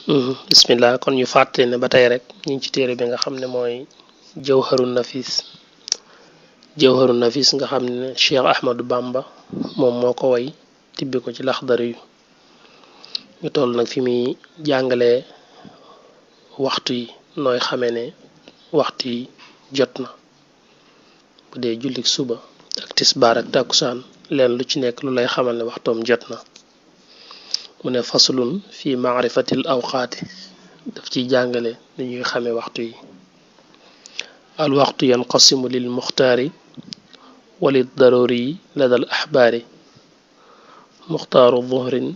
bismillah kon ñu fàttali ne ba tey rek ñu ngi ci téere bi nga xam ne mooy jawharun nafis nga xam ne Cheikh Ahmadou Bamba moom moo ko way tibbi ko ci Laxdari yu ñu toll nag fi muy jàngalee waxtu yi nooy xamee ne waxtu yi jot na bu dee jullik suba ak tisbaar ak takkusaan leen lu ci nekk lu lay xamal ne waxtoom jot na mu ne faslun fi maarifatil awqaati daf ciy jàngale ni ñuy xamee waxtu yi al waxtu yanqasimu lil muxtaari walid daruri yi ladal axbaari muxtaaru zuhrin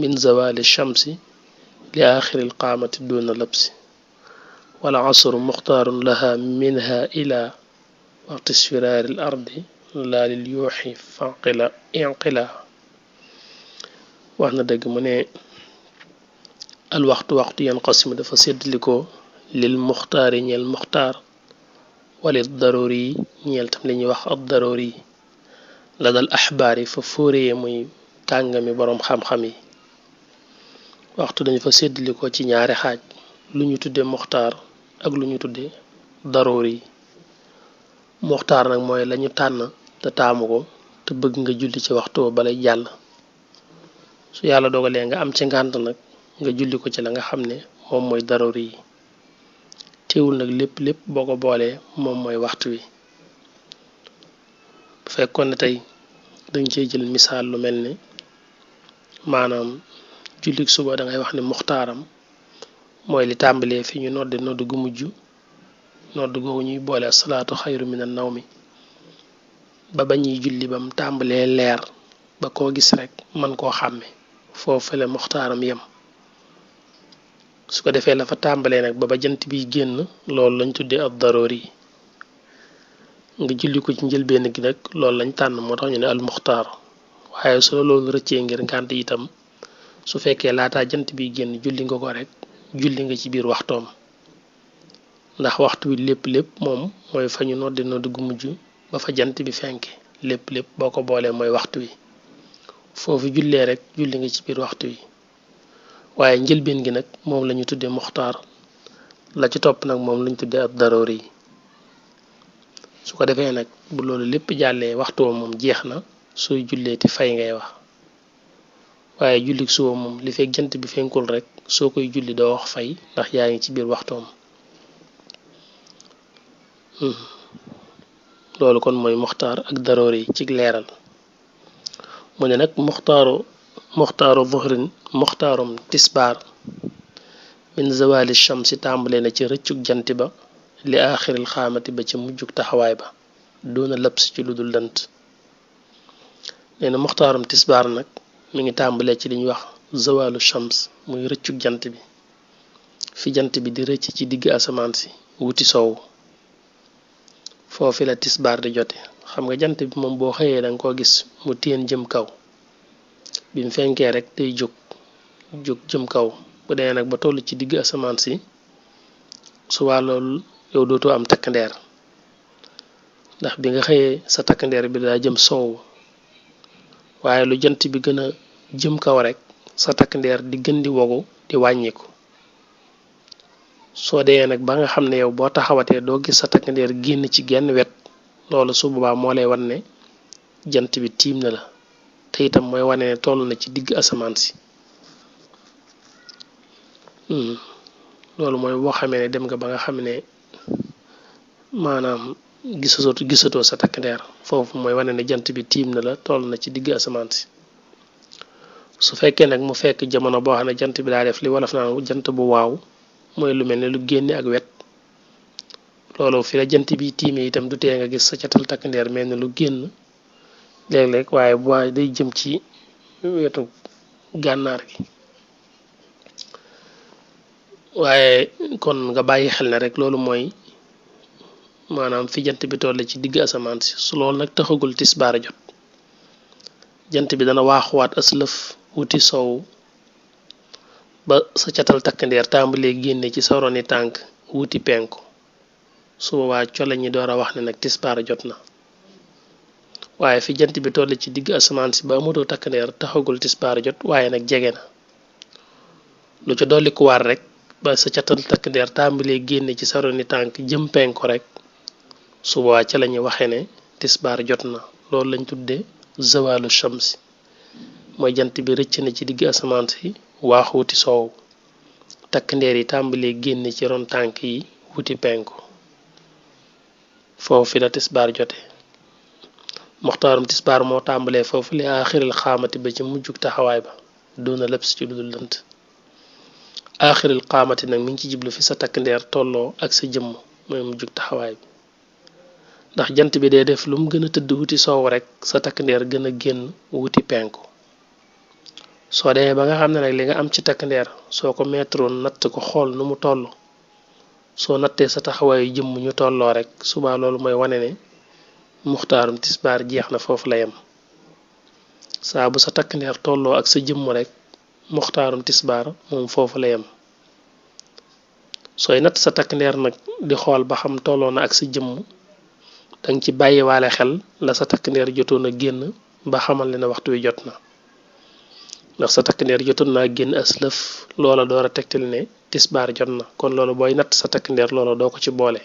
min zawali shamsi li aaxiril qaamati duna labsi wal asru muxtaarun laha minha ila waqti isfiraaril ardi laa lil yuuxi fanqila inqila wax na dëgg mu ne al waxtu yanqasimu dafa séddlikoo lil muxtaari ñeel muxtaar walil daruri yi ñeel tam li ñuy wax ab daruri yi la dal axbaar yi fa fóoree muy kàngami boroom xam-xam yi waxtu dañu fa séddlikoo ci ñaari xaaj lu ñu tudde muxtaar ak lu ñu tudde daruri yi muxtaar nag mooy lañu tànn te taamu ko te bëgg nga julli ci waxtu balay jàll su yàlla dogalee nga am ci ngànt nag nga julli ko ci la nga xam ne moom mooy daruri yi teewul nag lépp boo ko boolee moom mooy waxtu wi bu fekkoon ne tey dañ cey jël misaal lu mel ni maanaam jullik suba da ngay wax ne muxtaaram mooy li tàmbalee fi ñu nodde nodd gu mujj nodd googu ñuy boole salaatu xayru minan nawmi ba ñuy julli bam tàmbalee leer ba koo gis rek man koo xàmme foofu la muxtaaram yem su ko defee la fa tàmbalee nag ba jant bi génn loolu lañ tuddee ab daruri nga julli ko ci njëlbéen gi nag loolu lañ tànn moo tax ñu ne al muxtaar waaye soo loolu rëccee ngir ngànt itam su fekkee laataa jant bi génn julli nga ko rek julli nga ci biir waxtoom ndax waxtu wi lépp moom mooy fa ñu nodde nodd gu mujj ba fa jant bi fenke lépp boo ko boolee mooy waxtu wi foofu jullee rek julli nga ci biir waxtu wi waaye njëlbeen gi nag moom lañu tuddee muxtaar la ci topp nag moom lañu tuddee ab daruri yi su ko defee nag bu loolu lépp jàllee waxtu moom jeex na sooy jullee ti fay ngay wax waaye jullik suba moom li fekk jant bi fenkul rek soo koy julli doo wax fay ndax yaa ngi ci biir waxtoom loolu kon mooy muxtaar ak daruri yi ci leeral mu ne nag muxtaaru zuhrin muxtaarum tisbaar min zawali shamsi tàmbale na ci rëccug jant ba li aaxiril xaamati ba ci mujjug taxawaay ba doona lëps ci lu dul lënt nee na muxtaarum tisbaar nag mi ngi tàmbalee ci li ñuy wax zawalu shams muy rëccug jant bi fi jant bi di rëcc ci digg asamaan si wuti soowu foofi la tisbaar di jote xam nga jant bi moom boo xëyee danga ko gis mu téen jëm kaw bi mu fenkee rek day jóg jëm kaw bu dee nag ba toll ci digg asamaan si su waa loolu yow dootoo am takk ndeer ndax bi nga xëyee sa takk ndeer bi daa jëm soowu waaye lu jant bi gën a jëm kaw rek sa takk ndeer di gën di wogu di wàññiku soo dee nag ba nga xam ne yow boo taxawatee doo gis sa takk ndeer génn ci genn wet loolu su boobaa moo lay wan ne jant bi tiim na la te itam mooy wane ne toll na ci digg asamaan si loolu mooy boo xamee ne dem nga ba nga xam ne maanaam gisatoo sa takk ndeer foofu mooy wane ne jant bi tiim na la toll na ci digg asamaan si su fekkee nag mu fekk jamono boo xam ne jant bi daa def li wolof naan jant bu waaw mooy lu mel ne lu génne ak wet loolu fi la jant bi tiimee itam du tee nga gis sa catal takk ndeer mel ne lu génn léeg-léeg waaye bu waaye day jëm ci wetu gànnaar gi waaye kon nga bàyyi xel ne rek loolu mooy maanaam fi jant bi toll ci digg asamaan si su loolu nag taxagul tisbaar jot jant bi dana waaxuwaat aslëf wuti soow ba sa catal takk ndeer tàmbalee génne ci sa roni tànk wuti penku su boobaa cole ñi door a wax ne nag tisbaar jot na waaye fi jant bi toll ci digg asamaan si ba amatoo takk ndeer taxagul tisbaar jot waaye nag jege na lu ci dolli ku war rek ba sa catal takk ndeer tàmbalee génne ci sa roni tànk jëm penku rek suba ca lañuy waxe ne tisbaar jot na loolu lañ tudde zawalu shamsi mooy jant bi rëcc na ci digg asamaan si waax wuti soow takk ndeer yi tàmbalee génne ci ron tànk yi wuti penku foofu fi la tisbaar jote muxtaarum tisbaar moo tàmbalee foofu li aaxiril xaamati ba ci mujjug taxawaay ba doona lépp ci lu dul lënt aaxiril xaamati nag mi ngi ci jiblu fi sa takk ndeer tolloo ak sa jëmm mooy mujjug taxawaay bi ndax jant bi day def lu mu gën a tëdd wuti soow rek sa takk ndeer gën a génn wuti penku soo demee ba nga xam ne nag li nga am ci takk ndeer soo ko meetroon natt ko xool nu mu toll soo nattee sa taxawaayu jëmm ñu tolloo rek suba loolu mooy wane ne muxtaarum tisbaar jeex na foofu la yem saa bu sa takk ndeer tolloo ak sa jëmm rek muxtaarum tisbaar moom foofu la yem sooy natt sa takk ndeer nag di xool ba xam tolloo na ak sa jëmm danga ci bàyyiwaale xel la sa takk ndeer jotoon a génn ba xamal ne waxtu wi jot na ndax sa takk ndeer jotoon naa génn aslëf loola door a tegtal ne tisbaar jot na kon loolu booy natt sa takk ndeer loola doo ko ci boole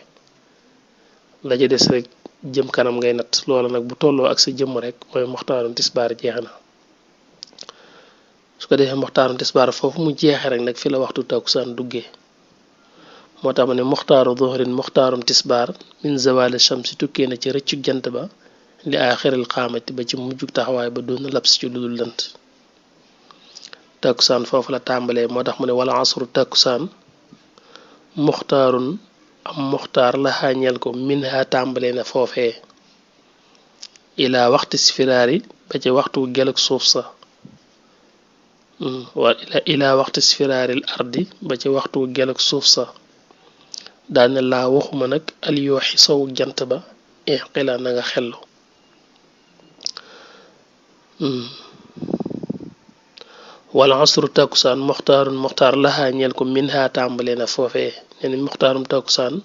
la ja des rek jëm kanam ngay natt loola nag bu tolloo ak sa jëmm rek mooy muxtaarum tisbaar jeex na su ko defee muxtaarum tisbaar foofu mu jeexee rek nag fi la waxtu takkusaan duggee moo tax ma ne muxtaaru zuhrin muxtaarum tisbaar min zawali shamsi tukkee na ci rëccu jant ba li aaxiril xaamati ba ci mujjug taxawaay ba doon laps ci lu dul lënt takkusaan foofu la tàmbalee moo tax mu ne wala asru takkusaan muxtaarun am muxtaar la xàññeel ko min ha tàmbalee na foofee ilaa waxti sfiraari ba ci waxtu gelug suuf sa wa ilaa waxti sfiraaril ardi ba ci waxtu gelug suuf sa daane laa waxuma nag aliyooxi sow jant ba inqila na nga xellu wala asru takkusaan muxtaarun muxtaar laxaa ñeel ko min ha tàmbalee na foofee nee na muxtaarum takkusaan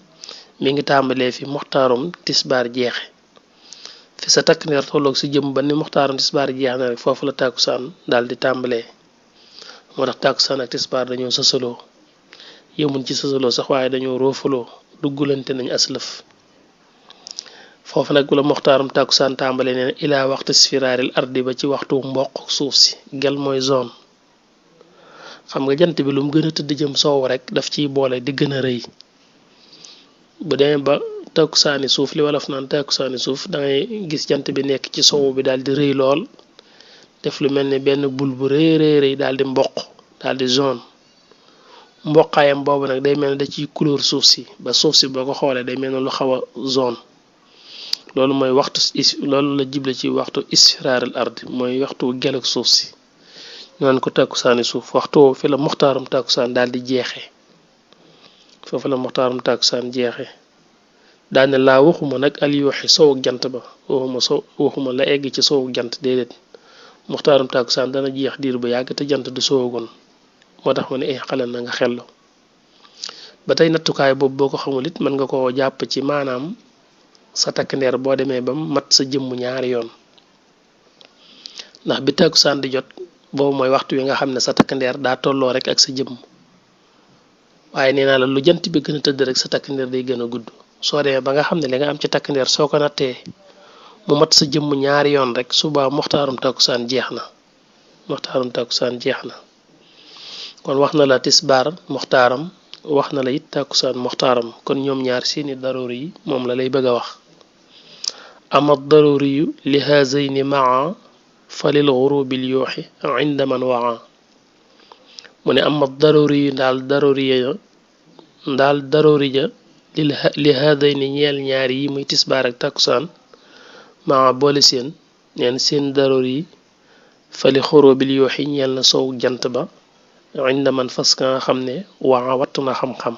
mi ngi tàmbalee fi muxtaarum tisbaar jeexe fi sa takk ndeer tolloog si jëm ba ni muxtaarum tisbaar jeex na rek foofu la takkusaan daal di tàmbalee moo tax takkusaan ak tisbaar dañoo sësaloo yemuñ ci sësaloo sax waaye dañoo roofaloo duggulante nañ aslëf foofu nag la muxtaarum takkusaan tàmbalee nee na ilaa waxtu sfiraaril ardi ba ci waxtu mboq suuf si gel mooy zone xam nga jant bi lu mu gën a tëdd jëm soow rek daf ciy boole di gën a rëy bu demee ba takkusaani suuf li wolof naan takkusaani suuf dangay gis jant bi nekk ci soow bi daal di rëy lool def lu mel ni benn bul bu rëy daal di mboq daal di zone mboqaayam boobu nag day mel ne da ciy couleur suuf si ba suuf si boo ko xoolee day mel ne lu xaw a zone loolu mooy waxtu loolu la jible ci waxtu isfiraaril ard mooy waxtu gelug suuf si ñu naan ko takkusaani suuf waxtu woowu fi la muxtaarum takkusaan daal di jeexee foofu la muxtaarum takkusaan jeexee daane laa waxuma nag aliyooxi sowuk jant ba waxuma la egg ci sowuk jant déedéet muxtaarum takkusaan dana jeex diir bu yàgg te jant du sowagoon moo tax ma ne xale na nga xellu ba tey nattukaay boobu boo ko xamul it mën nga koo jàpp ci maanaam sa takk ndeer boo demee ba mat sa jëmm ñaari yoon ndax bi takkusaan di jot boobu mooy waxtu wi nga xam ne sa takk ndeer daa tolloo rek ak sa jëmm waaye nee naa la lu jant bi gën a tëdd rek sa takk ndeer day gën a gudd soo demee ba nga xam ne li nga am ci takk ndeer soo ko nattee mu mat sa jëmm ñaari yoon rek suba muxtaarum takkusaan jeex na muxtaarum takkusaan jeex na kon wax na la tisbaar muxtaaram wax na la it takkusaan muxtaaram kon ñoom ñaar seeni daroori yi moom la lay bëgg a wax ama daroori yu li haazayni maa falil xurubil yooxi inda man waa mu ne ama daroori yu ndaal daroori ja li haazayni ñeel ñaar yi muy tisbaar ak takkusaan maa boole seen neen seen daroori yi fali xurubil yooxi ñeel na sow jant ba inda man fas ka nga xam ne waa wattu na xam-xam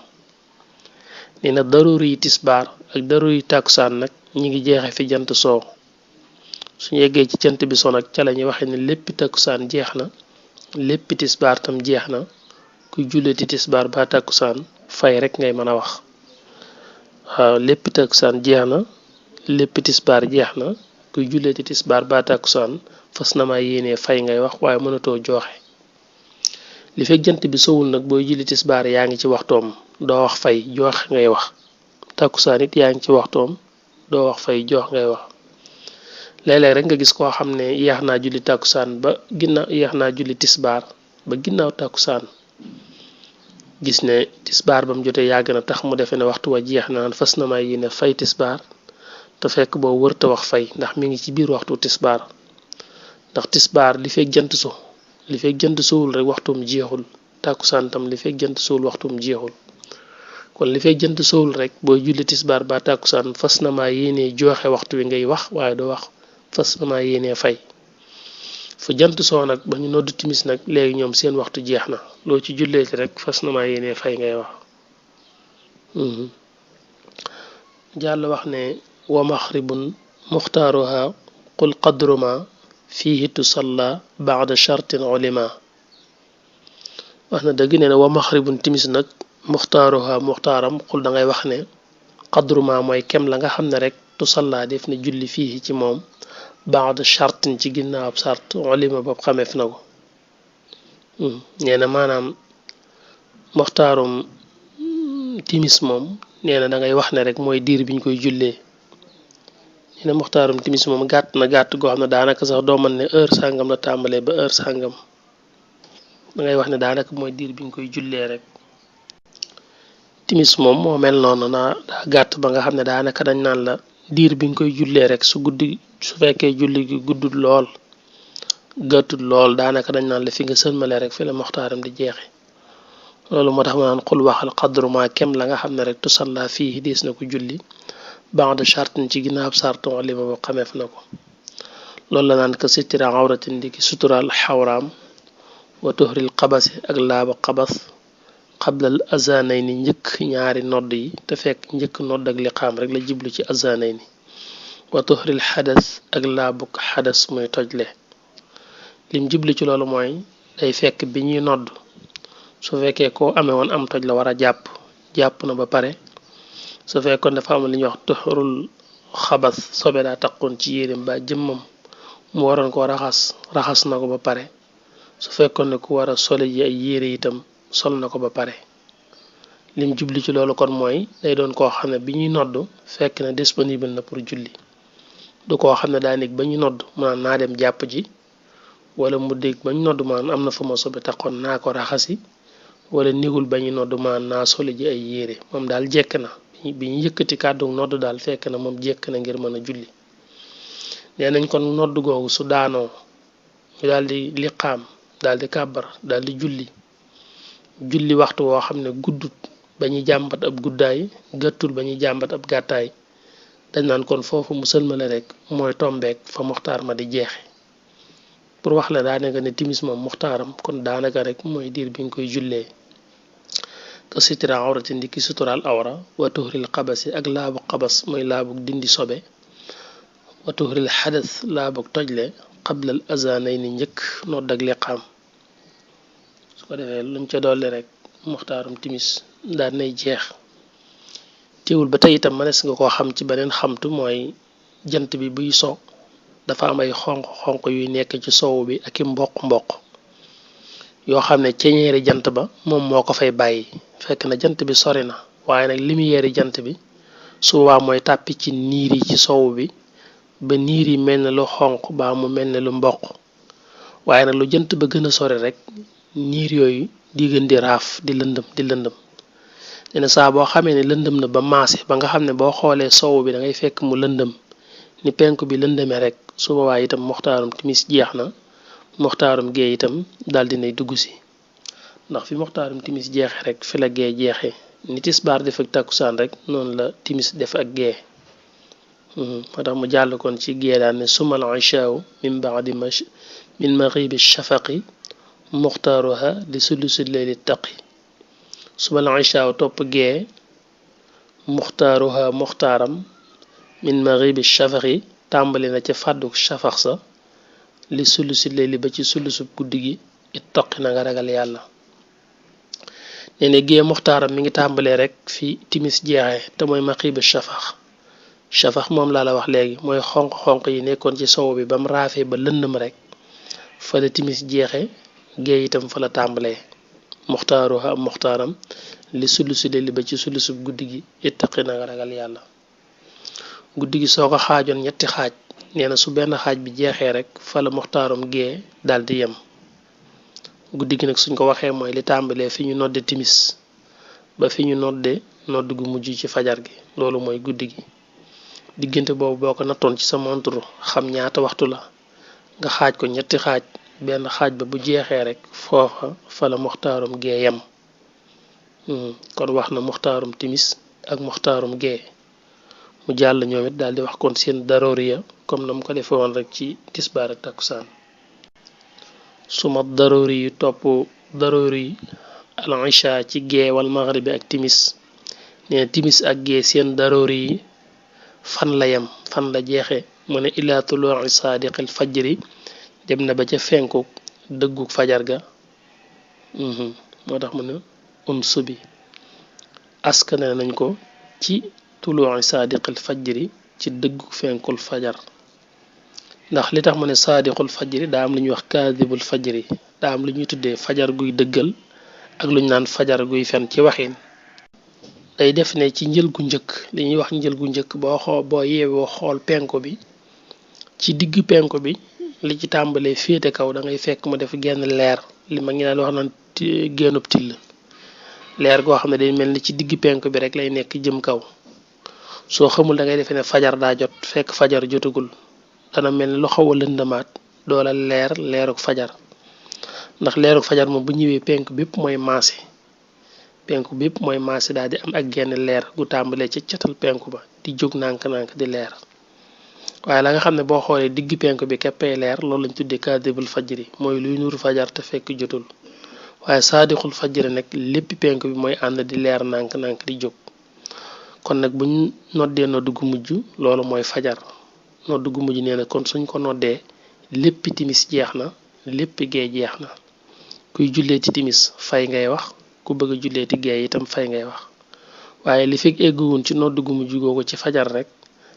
nee na daroori yi tisbaar ak daroori yi takkusaan nag ñi ngi jeexe fi jant soow suñu yeggee ci jant bi so nag ca la ñuy waxee ne léppi takkusaan jeex na léppi tisbaar tam jeex na kuy julliti tisbaar ba takkusaan fay rek ngay mën a wax waaw léppi takkusaan jeex na léppi tisbaar jeex na kuy julliti tisbaar ba takkusaan fas na ma yéenee fay ngay wax waaye mënatoo jooxe li fekk jant bi sowul nag booy julli tisbaar yaa ngi ci waxtoom doo wax fay jox ngay wax takkusaan it yaa ngi ci waxtoom doo wax fay jox ngay wax léeg-léeg rek nga gis koo xam ne yeex naa julli takkusaan ba ginnaaw yeex naa julli tisbaar ba ginnaaw takkusaan gis ne tisbaar ba mu jotee yàgg na tax mu defee ne waxtu wa jeex naan fas na may yéene fay tisbaar te fekk boo wërta wax fay ndax mi ngi ci biir waxtu tisbaar ndax tisbaar li fekk jant so li fekk jant sowul rek waxtum jeexul takkusaan tam li fekk jant sowul waxtum jeexul kon li fekk jant sowul rek booy julli tisbaar ba takkusaan fas na maa yéenee joxe waxtu wi ngay wax waaye doo wax fas na maa yéenee fay fu jant soo nag ba ñu nodd timis nag léegi ñoom seen waxtu jeex na loo ci julleeti rek fas na maa yéenee fay ngay wax jàll wax ne wa maxribun muxtaaruha qul qadruma fihi tusalla baada shartin ulima wax na dëgg nee na wa maxribun timis nag muxtaaruha muxtaaram xul da ngay wax ne qadruma mooy kem la nga xam ne rek tusalla def ne julli fii ci moom baada shartin ci ginnaaw ab sart ulima bopp xameef na ko nee na maanaam muxtaarum timis moom nee na da ngay wax ne rek mooy diir biñ koy jullee nee na muxtaarum timis moom gàtt na gàtt goo xam ne daanaka sax doo mën ne heure sàngam la tàmbalee ba heure sàngam da ngay wax ne daanaka mooy diir biñ koy jullee rek timis moom moo mel noonu daa gàtt ba nga xam ne daanaka dañ naan la diir biñ koy jullee rek su fekkee julli gi guddul lool gàttul lool daanaka dañ naan la fi nga sëlmale rek fi la muxtaaram di jeexe loolu moo tax ma naan xul waxal xadru ma kem la nga xam ne rek tusalla fii diis na ko julli ba'da shartin ci ginnaaw sartu ulima ba xameef na ko loolu la naan ko sitira awratin di ki sutural xawraam wa tuhril xabasi ak laaba xabas xablal azanay ni njëkk ñaari nodd yi te fekk njëkk nodd ak liqaam rek la jiblu ci azanay ni wa tuhril xadas ak laabuk xadas muy tojle lim jiblu ci loolu mooy day fekk bi ñuy nodd su fekkee koo amee woon am toj la war a jàpp na ba pare su fekkoon dafa am li ñuy wax tuxurul xabas sobe daa taqoon ci yéreem ba jëmmam mu waroon koo raxas na ko ba pare su fekkoon ne ku war a sole ji ay yére itam sol na ko ba pare lim jubli ci loolu kon mooy day doon koo xam ne bi ñuy nodd fekk na disponible na pour julli du koo xam ne daa nekk ba ñu nodd mu naan naa dem jàpp ji wala mu dégg ba ñu nodd maan am na fu ma sobe taqoon naa ko raxasi wala nigul ba ñu nodd maan naa sole ji ay yére moom daal jekk na bi ñu yëkkati kàddu nodd daal fekk na moom jekk na ngir mën a julli nee nañ kon nodd googu su daanoo ñu daal di liqaam daal di kàbbar daal di julli waxtu woo xam ne guddut ba ñuy jàmbat ab guddaay gàttul ba ñuy jàmbat ab gàttaay dañ naan kon foofu mu sëlmale rek mooy tombeek fa muxtaar ma di jeexe pour wax la daanaka ne timis moom muxtaaram kon daanaka rek mooy diir bi nga koy jullee ka sitira awrati ndiki sutural awra wa tuhril xabasi ak laabu xabas mooy laabuk dindi sobe wa tuhril xadas laabuk tojle xablal azanay ni njëkk nodd ak liqaam su ko defee luñ ca dolli rek muxtaarum timis daan nay jeex teewul ba tey itam mënees nga koo xam ci beneen xamtu mooy jant bi buy so dafa am ay xonq yuy nekk ci sowu bi ak i mboq yoo xam ne ceñeeri jant ba moom moo ko fay bàyyi fekk na jant bi sori na waaye nag lumière jant bi su boobaa mooy tàppi ci niir yi ci sowu bi ba niir yi mel ne lu xonq baa mu mel ne lu mboq waaye nag lu jant ba gën a sori rek niir yooyu di gën di raaf di lëndëm nee saa boo xamee ne lëndëm na ba maase ba nga xam ne boo xoolee sowu bi da ngay fekk mu lëndëm ni penku bi lëndëmee rek su boobaa itam muxtaarum timis jeex na muxtaarum gee itam daal dinay dugg si ndax fi muxtaarum timis jeexe rek fi la gee jeexe ni tisbaar def ak takkusaan rek noonu la timis def ak gee moo tax mu jàll kon ci gee daan ne sumal ishaaw min baadi min maghibi shafaqi muxtaaruha di sulusi layli taqi sumal ishaaw topp gee muxtaaruha muxtaaram min maghibi shafaqi tàmbali na ca fàdduk shafax sa li sulusi layli ba ci sulusub guddi gi ittaqi na nga ragal yàlla nee na gee muxtaaram mi ngi tàmbalee rek fi timis jeexee te mooy maxiiba shafax moom laa la wax léegi mooy xonq yi nekkoon ci sow bi ba mu raafee ba lëndëm rek fa la timis jeexe gee itam fa la tàmbalee muxtaaruha am muxtaaram li sulusi li ba ci sulusub guddi gi ittaqi na nga ragal yàlla. guddi gi soo ko xaajoon ñetti xaaj nee na su benn xaaj bi jeexee rek fa la muxtaaram gee daldi yem. guddi gi nag suñ ko waxee mooy li tàmbalee fi ñu nodde timis ba fi ñu nodde nodd gu mujj ci fajar gi, loolu mooy guddi gi. diggante boobu boo ko nattoon ci sa montre xam ñaata waxtu la nga xaaj ko ñetti xaaj, benn xaaj ba bu jeexee rek foofa fa la muxtaaram gee yem. kon wax na muxtaarum timis ak muxtaarum gee. mu jàll ñoom it daal di wax kon seen darooriya comme na mu ko defee woon rek ci tisbaar ak takkusaan. suma daroori yu topp daroori al isha ci gee wal maghribi ak timis. nee timis ak gee seen daroori yi fan la yem, fan la jeexe mu ne ila tulu'i saadiqil fajri dem na ba ca fenku dëgguk fajar ga. moo tax mu ne subi askane nañ ko ci tulu'i saadiqil fajri ci dëgguk fenkul fajar. ndax li tax mu ne saadiqul fajri daa am lu ñuy wax kaadibul fajri, daa am lu ñuy tuddee fajar guy dëggal ak lu ñu naan fajar guy fen ci waxin. day def ne ci njël gu njëkk li ñuy wax njël gu njëkk boo yeewoo xool penku bi, ci digg penku bi li ci tàmbalee féete kaw da ngay fekk mu def genn leer, li ma ngi naan wax naan génnub till, leer goo xam ne day mel ni ci digg penku bi rek lay nekk jëm kaw. soo xamul da ngay defee ne fajar daa jot fekk fajar jotagul, dana mel ni lu xaw a lëndamaat doola leeruk fajar. ndax leeruk fajar moom bu ñëwee penku bépp mooy maase, penku bépp mooy maase daal di am ak genn leer gu tàmbalee ca catal penku ba di jóg nànk-nànk di leer. waaye la nga xam ne boo xoolee digg penku bi keppee leer, loolu lañ tuddee kaadibul fajri, mooy luy nuru fajar te fekk jotul. waaye saadiqul fajri nag lépp penku bi mooy ànd di leer nànk-nànk di jóg. kon nag buñ noddee nodd gu mujj loolu mooy fajar. nodd gu mujj nee na kon suñ ko noddee lépp timis jeex na, lépp gee jeex na. kuy julleeti timis fay ngay wax, ku bëgg a julleeti gee itam fay ngay wax. waaye li fekk egguwun ci nodd gu mujj googu ci fajar rek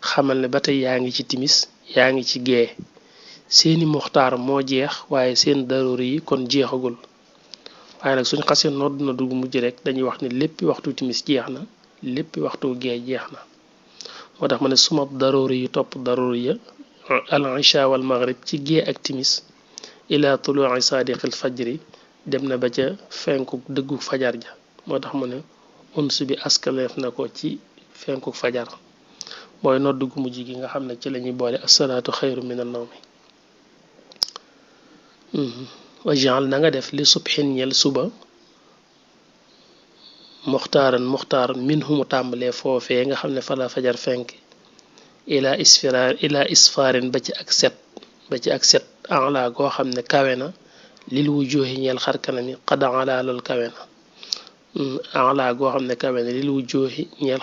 xamal ne ba tey yaa ngi ci timis yaa ngi ci gee. seeni muxtaar moo jeex waaye seen daroori yi kon jeexagul. waaye nag suñ xasee nodd gu mujj rek dañuy wax ne lépp waxtu timis jeex na, lépp waxtu gee jeex na. moo tax ma ne suma daroori yu topp daroori ya al isha wal maghrib ci gee ak timis ila tulu'i saadiqil fajri dem na ba ca fenku dëggu fajar ja. moo tax mu ne bi askaleef na ko ci fenku fajar, mooy nodd gu mujj gi nga xam ne ci lañuy boole asalaatu xayru min an nawmi. wajal na nga def li subhin ñel suba muxtaaran min humu tàmbalee foofee nga xam ne fa la fajar fenk ila isfaarin ba ci ak set ala goo xam ne kawe na lil wujuhi ñeel xarkanami qad ala lool kawe na. ala goo xam ne kawe na lil wujuhi ñeel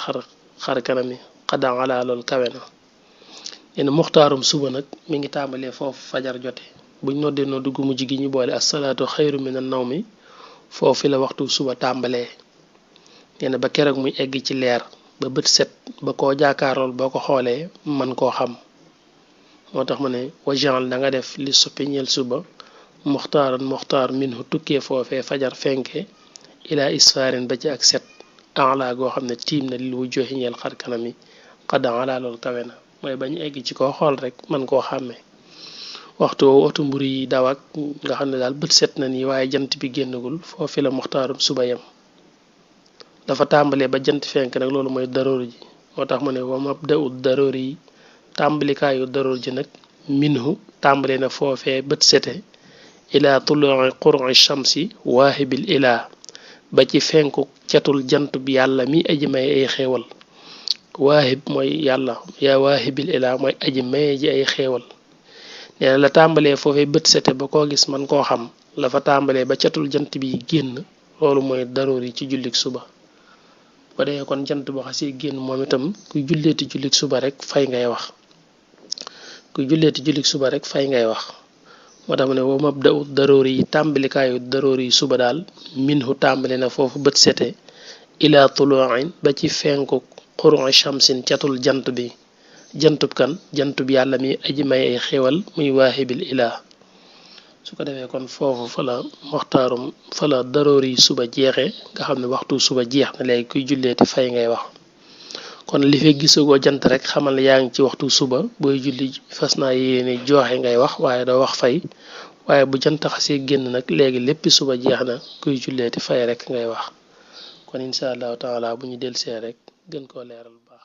xarkanami qad ala lool kawe na. leen muxtaarum suba nag mi ngi tàmbalee foofu fajar jote buñ noddee noddu gu mujj gi ñu boole asalaatu xayru min an nawmi foofu la waxtu suba tàmbalee. nee na ba keroog muy egg ci leer ba bët set ba koo jaakaarool boo ko xoolee man koo xam. moo tax mu ne wajal da nga def li suppi ñeel suba muxtaar minhu tukkee foofee fajar fenke ila isfaarin ba ci ak set ala goo xam ne tiim na lil wujuhi ñeel xar kanam yi qad ala lool kawe na, mooy bañu egg ci koo xool rek man koo xàmmee. waxtu woowu oto mburu yi daw ak nga xam ne daal bët set na nii waaye jant bi génnagul, foofu la muxtaarum suba yem. dafa tàmbalee ba jant fenk nag loolu mooy daroori ji. moo tax mu ne wa mabda'u daroori yi tàmbalikaayu daroor ji nag minhu tàmbale na foofee bët sete ila tulu'i qur'i shamsi waahibil ilaa ba ci fenku catul jant bi yàlla mi aji may ay xéewal. waahib mooy yàlla, yaa waahibil ilaa mooy aji maye ji ay xéewal. nee na la tàmbalee foofee bët sete ba koo gis man koo xam, la fa tàmbalee ba catul jant bi génn loolu mooy daroor yi ci jullik suba. ba dee kon jant boo xasee génn moom itam kuy julleeti jullik suba rek fay ngay wax, moo tax mu ne wa mabda'u daroori yi tàmbalikaayu daroori yi suba daal minhu tàmbali na foofu bët sete ila tulu'in ba ci fenku qur'i shamsin catul jant bi. jantub kan? jantub yàlla mi aji may ay xéwal muy waahibil ilaa. su ko defee kon foofu fa la daroori suba jeexee nga xam ne waxtu suba jeex na léegi kuy julleeti fay ngay wax kon li fekk gisagoo jant rek xamal ne yaa ngi ci waxtu suba booy julli fas naa yéene joxe ngay wax waaye doo wax fay waaye bu jant xasee génn nag léegi lépp suba jeex na kuy julleeti fay rek ngay wax kon incha allahu taala bu ñu delsee rek gën koo leeral bu baax